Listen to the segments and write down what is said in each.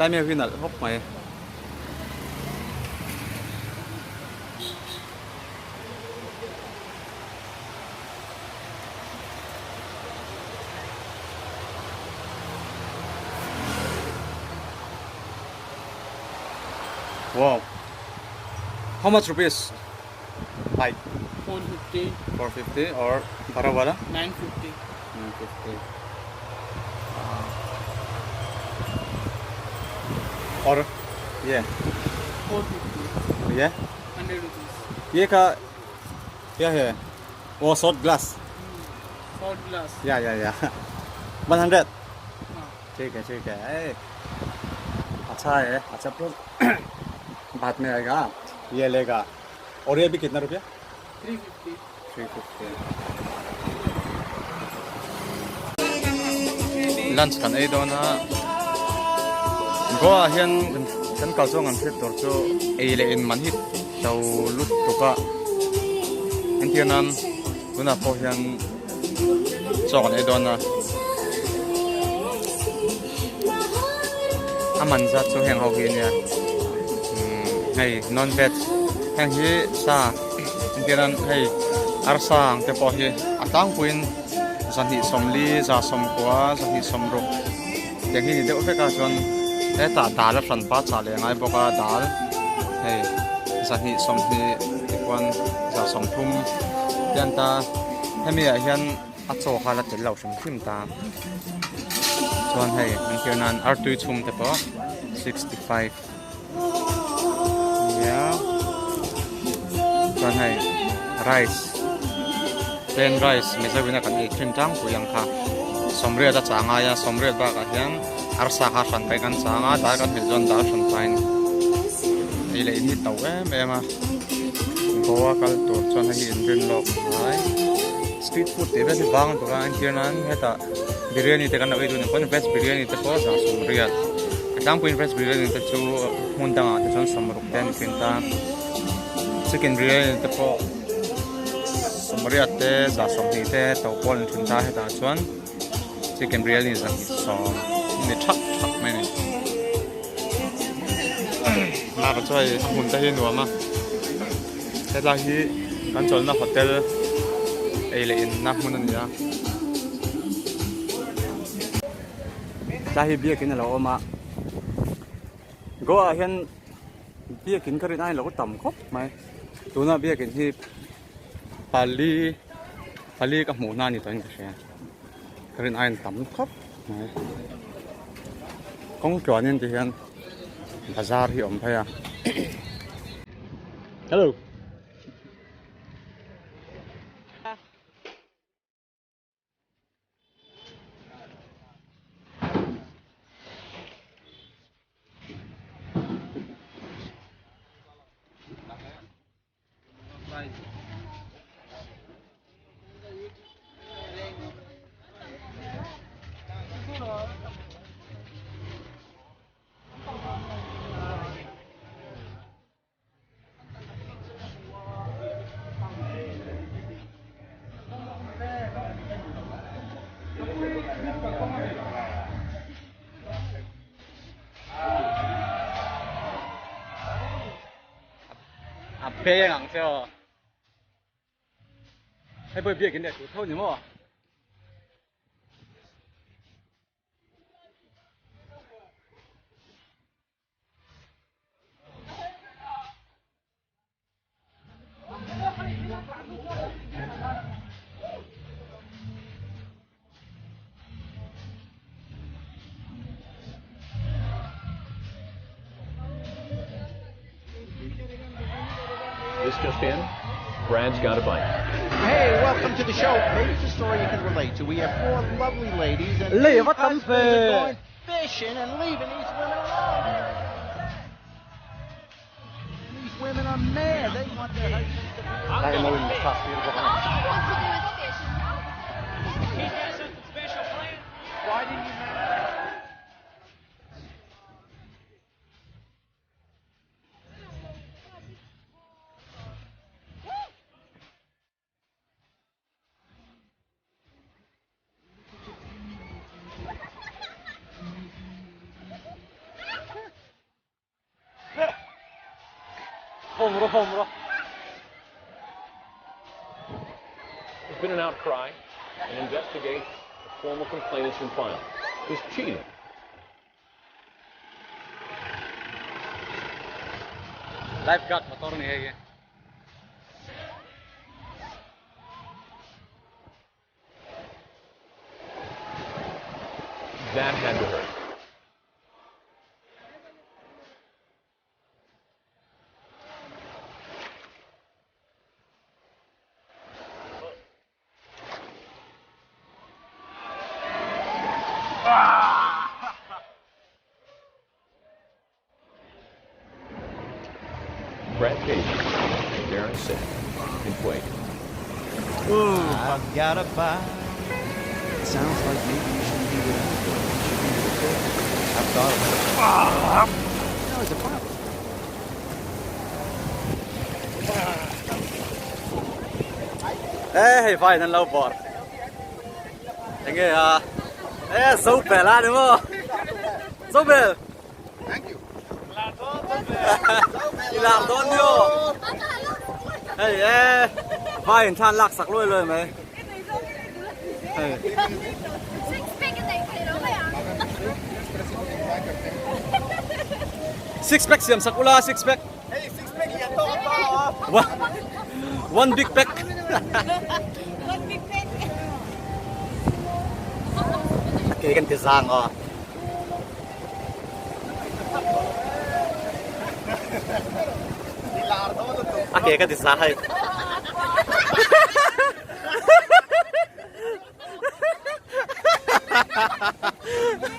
Tlai mi ho hi nalh khawp mai. Wow. How much rupees? Bike. 450. 450 or bada wala? 950. 950. और ये 450. ये 100 rupees. ये का क्या है वो short glass Short glass. या या या 100 हाँ. ठीक है ए, अच्छा है अच्छा तो बाद में आएगा ये लेगा और ये भी कितना रुपया 350. 350 lunch kan ei dawn a Goa ah hian kan kal zawng an hriat tur chu ei leh in man hi to lutuk a engtir nan tunah pawh hian chaw kan ei dawn a a man zat chu heng ho hi ania umm hei non veg heng hi sa engtir nan hei arsa ang te pawh hi a tlangpuiin zahnih sawmli za sawmkua zahnih sawmruk tiang hi ni deuh vek a chuan hetah dal a hranpa chah leh a ngai bawk a dal hei zahnih sawmhnih tichuan za sawmthum te an ta hemi ah hian a chaw kha la tel lo hrim hrim ta chuan hei entir nan artui chhum te pawh 65 nia chuan hei rice plain rice mizo in a kan ei thin tlangpui ang kha sawmriat a chah ngai a sawmriat bakah hian arsa kha hran paih kan chang a dal kan hmeh chuan dal hran pahin ei leh in hi to em em a Goa kal tur chuan hei hi inrin lawk a ngai street food tih vel hi vang a tura entir nan hetah biryani te kan lo ei duh ni pawn veg biryani te pawh zah sawmriat a tlangpuiin veg biryani te chu hmun dangah te chuan sawmruk te an thin ta chicken biryani te pawh sawmriat te zah sawmhnih te to pawl an thin ta hetah chuan chicken biryani zahnih sawm a ni thak thak mai a ni nar chu hei a hmun te hi a nuam a hetlai hi kan chawlhna hotel ei leh inna hmun a ni a tlai hi biakin a lo awm a Goa ah hian biakin ka rin aiin lo tam khawp mai tuna biakin hi pali pali ka hmuh na a ni tawhin ka hria ka rin aiin tam khawp mai kawng tluanin ti hian bazar hi a awm phei a hello. A beng ang che aw. Hei pawh biakin leh tur tho ni maw? This just in, Brad's got a bike. Hey, welcome to the show. Maybe it's a story you can relate to. We have four lovely ladies and Lei three va tam husbands are ve. going fishing and leaving these women alone. These women are mad. They want their husbands to be. Lai mo in massage tir bawk a ni. wants to do is fish. He's got something special planned. Why didn't you marry? Home rawh home rawh. There's been an outcry and investigate a formal complaint has been filed. Is cheating. Life guard motor ni hei hi. That had to hurt. Brad Casey, Darren Sick, in Kuwait. I've got a bike. Sounds like maybe you shouldn't be without a girl. You should be with a girl. I've thought about it. No, it's a problem. E hei vai nan lo bawr enge a e zo pel a ni maw zo bel i lak dawn ni aw hei e vai in thlan lak sak luai luai mai hei six pack siam sak ula six pack One big pack. One big pack. Ke kan ti zang aw. A ke kan ti za hai.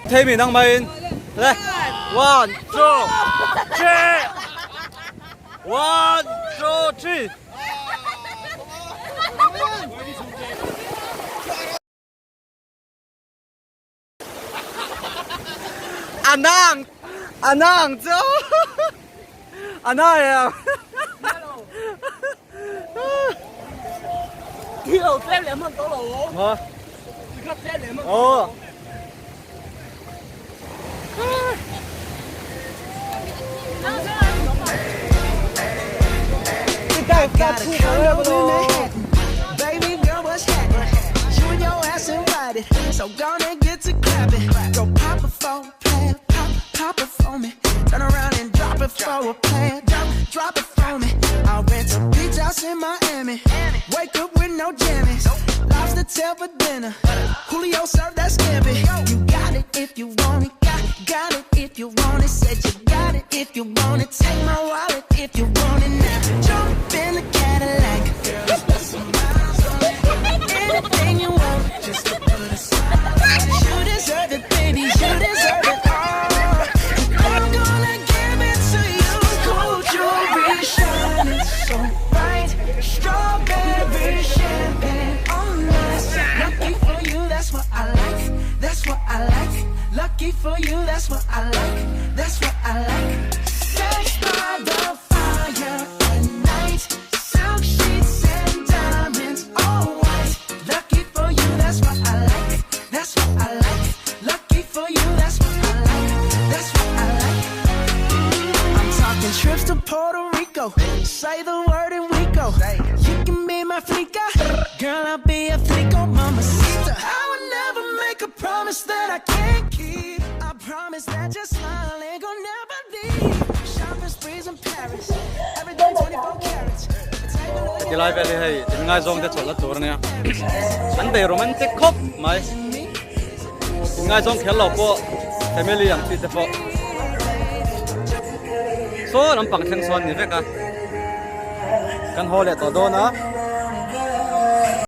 Thei mi nang mai in. Le. One, two, three. One, two, three. Anang! Anang chu! Ana em! Mà. Ồ. Got a condo in Manhattan. Baby girl, what's happening? You and your ass invited. So gonna get to clapping. Go pop it for a plan. Pop, pop it for me. Turn around and drop it for a plan. Drop, drop it for me. I'll rent a beach house in Miami. Wake up with no jammies. Lobster tail for dinner. Julio served that scampi. You got it if you want it. Got, got it if you want it. Said you got it if you want it. Take my wallet if you want it now. Jump in the Cadillac. Girl, put some miles on it. Anything you want, just to put a smile on it. You deserve it, baby. You deserve it all. I'm gonna give it to you. Gold jewelry shining so bright. Strawberry champagne on us. Lucky for you, that's what I like. That's what I like. Lucky for you, that's what I like. That's what I like. Sex by the fire at night. Silk sheets and diamonds, all white. Lucky for you, that's what I like. That's what I like. Lucky for you, that's what I like. That's what I like. I'm talking trips to Puerto Rico. Say the word and we go. You can be my flica. Girl, I'll be a flico, mamacita. I would never make a promise that I can't keep. I promise that your smile ain't gonna never leave. Shopping sprees in Paris. Everything 24 carats. Take a look Ti lai vel hi hei in ngaizawng te chawlhna tur ania an bei romantic khawp mai in ngaizawng kher lo pawh family ang chi te pawh saw lampang thleng sawn a ni vek a kan haw leh tawh dawn a.